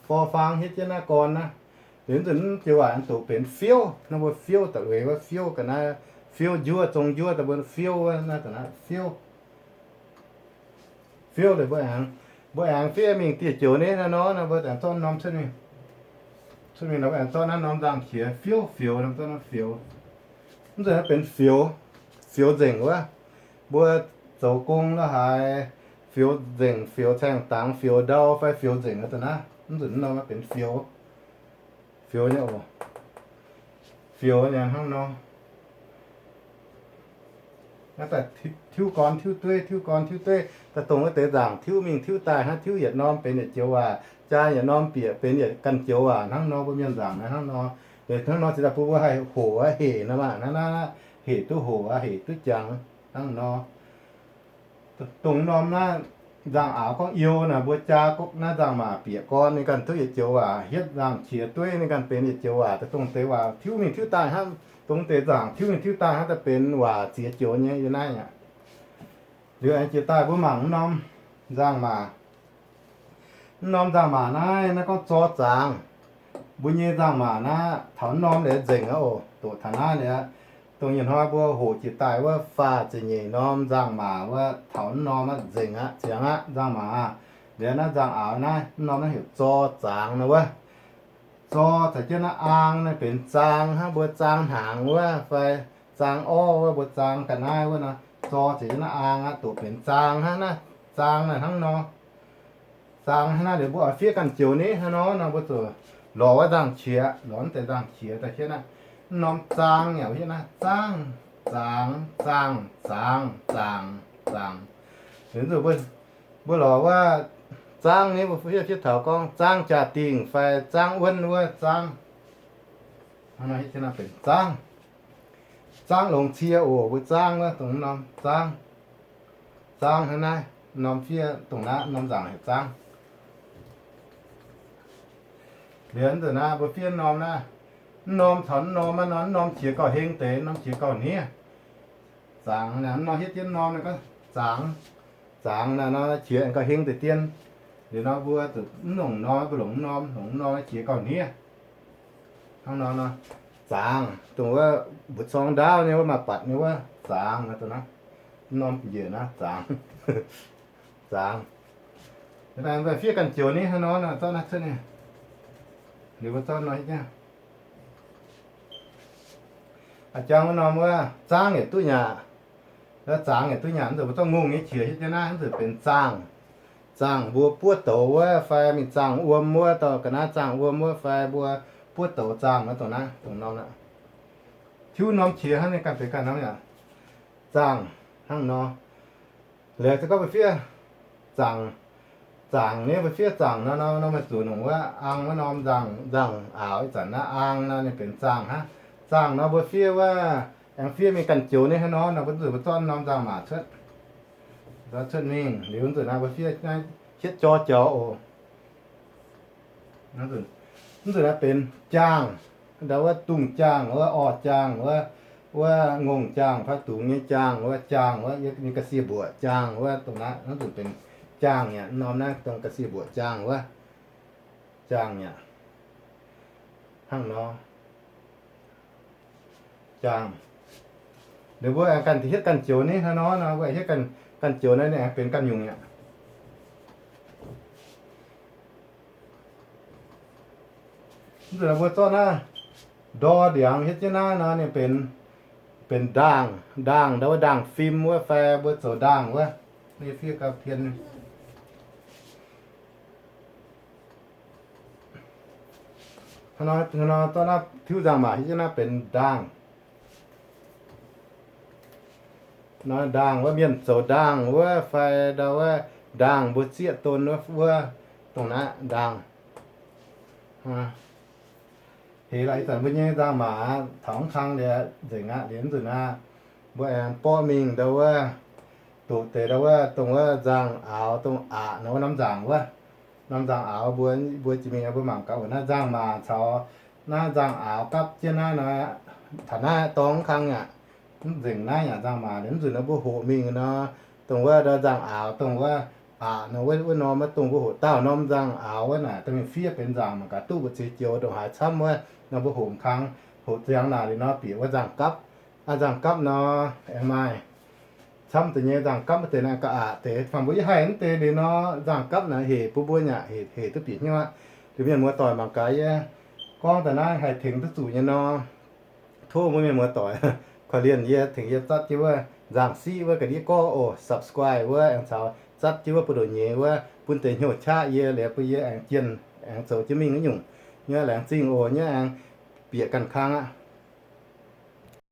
Fo fang hietv jienv naaiv gorn naaiv. Liuz nzunc joux waac aengx doqc benx fiouv. Naaiv mbuo fiouv da'lueiz wuov fiouv ga'naaiv, fiouv njuov, zong njuov daaih mbuo fiouv wuov naaiv da'naaiv fiouv. Fiouv liuz mbuo aengx, mbuo aengx fiev mingh dieh joux ni naaiv nor, naaiv mbuo aengx zorqv norm cuotv mingh, cuotv mingh nor mbuo aengx zorqv naaiv norm nzangc-qiex fiouv fioux, norm zorqv norm fioux. Mv nzunc naaiv benx fioux, fioux nzengc wuov. Mbuo zoux gong la'haaix, fioux nzengc, fioux caeng dangx, fioux ndau fai fioux nzengc da'naaiv. Mv nzunc norm naaiv benx fioux, fioux nyei oc. Fioux nyei hnangv nor. Naaiv daaih tiuv gorn tiuv dueiv, tiuv gorn tiuv dueiv, daaih dongh wuov deix nzaangc tiuv mingh tiuv daaih hnangv, tiuv yietc norm benx yietc joux waac, jaa yietc norm bieqc benx yietc ganh joux waac hnangv nor, mbuo mienh nzaangc naaiv hnangv nor. Hnangv nor cingx daaih bun mbuo haih hoqc aqv, hec nor maah, naaiv naaiv hec duqv hoqc aqv, hec duqv jangx hnangv nor. Dongh norm naaiv nzangc-aaux gorngv you naaic, mbuo jaa naaiv nzangc-maac bieqc gorn ninh ganh duqv yietc joux waac, hietv nzangc-qiex dueiv ninh ganh benx yietc joux waac, daaih dongh deix waac tiuv mingh tiuv daaih hnangv, dongh deix nzaangc tiuv mingh tiuv daaih hnangv, daaih benx waac ziex joux nyei yiem naaiv aqv. Liuz aengx jiex daaih mbuo mangc mv norm nzangc-maac. Mv norm nzangc-maac naaiv, naaiv gorngv zor zaangz. Mbuo nyei nzangc-maac naaiv taux mv norm liuz nzengc aqv oc. Doqc taux naaiv liuz, dongh nyei hnoi mbuo hoqc jiex daaih wuov faah ziepc nyeic norm nzangc-maac wuov, taux mv norm aqv, nzengc aqv, ziangx aqv, nzangc-maac aqv. Liuz naaiv nzangc-aaux naaiv, mv norm naaiv heuc zor zaangz nor wuov. Zor caux jienv naaiv aang naaiv benx zaang hnangv, mbuo zaang hnaangx wuov fai zaang orv wuov, mbuo zaang ga'naaiv wuov nor, zor caux jienv naaiv aang aqv, doqc benx zaang hnangv naaiv. Zaang naaiv hnangv nor. Zaang hnangv naaiv liuz mbuo oix fiev ganh joux ni hnangv nor, nor mbuo zuqc lorz wuov nzangc-qiex, lorz naaiv deix nzangc-qiex daaih fiev naaiv. Mv norm zaang yaac fiev naaiv zaangv, zaangz, zaangh, zaangz, zaangc, zaangc. Liuz zuqc mbuo lorz wuov zaangv ni mbuo fiev fiev taux gorngv zaangv jaa-dingh fai zaangv wuonv wuov zaangv. Zaangv, zaangv longx cie oc, mbuo zaangv wuov dongh norm zaangv. Zaangv hnangv naaiv, norm fiev dongh naaiv norm nzaangc heuc zaangv. Liuz nzunc naaiv mbuo fiev norm naaiv, mv norm caux mv norm, mv norm qiex gauh heng deix, norm qiex gauh hniev. Zaangz naaiv, mv norm hietv jienv norm naaiv gorngv zaangz. Zaangz naaiv nor qiex gauh heng deix dien. Liuz nor mbuo zuqc mv longc norm, mbuo longc mv norm, longc mv norm qiex gauh hniev. Hnangv nor nor, zaangz, dongh wuov mbu'zorng ndaauv nyei wuov, maaih batc nyei wuov, zaangz naaiv dongh naaiv. Mv norm njiec naaiv zaangz. Zaangz. Fiev ganh joux ni hnangv nor, zorqv naaiv cuotv ni. Liuz mbuo zorqv nor hietv jienv. A'jang wuov norm wuov zaangv yietc duqv nyanc, zaangz yietc duqv nyanc, mv zuqc mbuo zorqv ngongh nyei qiex hietv jienv naaiv, mv zuqc benx zaangh. Zaangh mbuo buov douz wuov fai mingh zaangh wuom wuov, dorh ga'naaiv zaangh wuom wuov fai mbuo buov douz zaangh wuov dongh naaiv, dongh norm aqv. Tiuv norm qiex hnangv ninh ganh benx ganh norm yaac zaangh hnangv nor. Liuz se gorngv mbuo fiev zaangc, zaangc nyei mbuo fiev zaangc nor, nor, nor meih zuqc nongc wuov aang wuov norm nzangc, nzangc-aaux ih zanc naaiv aang nor ninh benx zaangh hnangv. Zaangh nor mbuo fiev wuov, aengx fiev mingh ganh joux nyei hnangv nor, nor mbuo zuqc mbuo zorqv norm nzangc-maac cuotv, zorqv cuotv mingh. Liuz nzunc naaiv mbuo fiev hietv jor jaux oc. Mv nzunc naaiv benx jaangh, ndau wuov dungz jaangh, wuov orh jaangh, wuov, wuov ngongh jaangh, fai dungz nyei jaangh, wuov jaangh, wuov nyei ga'sie mbuoqc jaangh, wuov dongh naaiv, mv nzunc benx jaangh yaac norm naaiv dongh ga'sie mbuoqc jaangh wuov, jaangh yaac hnangv nor. Jaangh. Liuz mbuo aengx ganh hietv ganh joux ni hnangv nor, mbuo aengx hietv ganh joux naaiv ninh aengx benx ganh nyungc aqv. Mv nzunc mbuo zorqv naaiv ndor ndiangx hietv jienv naaiv nor ninh benx, benx ndaangh, ndaangh ndau wuov ndaangh fim wuov fai mbuo zoux ndaangh wuov. Fiev gauh pien. Hnangv nor zorqv naaiv tiuv nzangc-maac hietv jienv naaiv benx ndaangh. Nor ndaangh wuov mienh zoux ndaangh wuov fai ndau wuov ndaangh mbuo zieqv don wuov, wuov dongh naaiv ndaangh. Heix laaix ih zanc mbuo nyei nzangc-maac taux mv kang liuz nzengc aqv. Liuz nzunc aqv, mbuo aengx borqv mingh ndau wuov, doqc deix ndau wuov dongh wuov nzangc-aaux dongh aqc nor wuov norm nzangc wuov. Norm nzangc-aaux mbuo, mbuo jiex mingh mbuo mangc gaax oc. Naaiv nzangc-maac caux naaiv nzangc-aaux gapv jienv naaiv nor, taux naaiv dorng mv kang aqv. Mv nzengc naaiv yaac nzangc-maac liuz mv nzunc nor mbuo hoqc mingh nor, dongh wuov ndau nzangc-aaux dongh wuov aqc nor, wuov, wuov norm maiv dongh mbuo hoqc dauh norm nzangc-aaux wuov naaic, dorh mingh fiev benx nzangc mangc gaax duqv mbu'ziex joux ndongc haaix camv wuov. Nor mbuo hoqc kangx hoqc ziangx naaic liuz nor bieqc wuov nzangc-gapv. Aa, nzangc-gapv nor aengx maaih camv deix nyei nzangc-gapv, mv deix naaiv ga'aqc deix. Fangx mbuo yie haih mv deix liuz nor, nzangc-gapv naaic hec bun mbuo nyei aqv, hec duqv bieqc hnyouv aqv. Liuz mienh muoz doic mangc gaax yie gorngv daaih naaiv haih tengx duqv zuqc nyei nor, tov mbuo mienh muoz doic korv-lienh yie, tengx yie zatv jienv wuov nzangc-siqv wuov ga'ndiev gorv oc, subscribe wuov aengx caux zatv jienv wuov buoz-ndoqv nyeiz wuov bun deix hnyouv qaqv yie, liuz bun yie aengx jienh aengx zoux jienv mingh wuov nyungc nyei. Laengz zingh oc. Nyei aengx bieqc ganh kang aqv.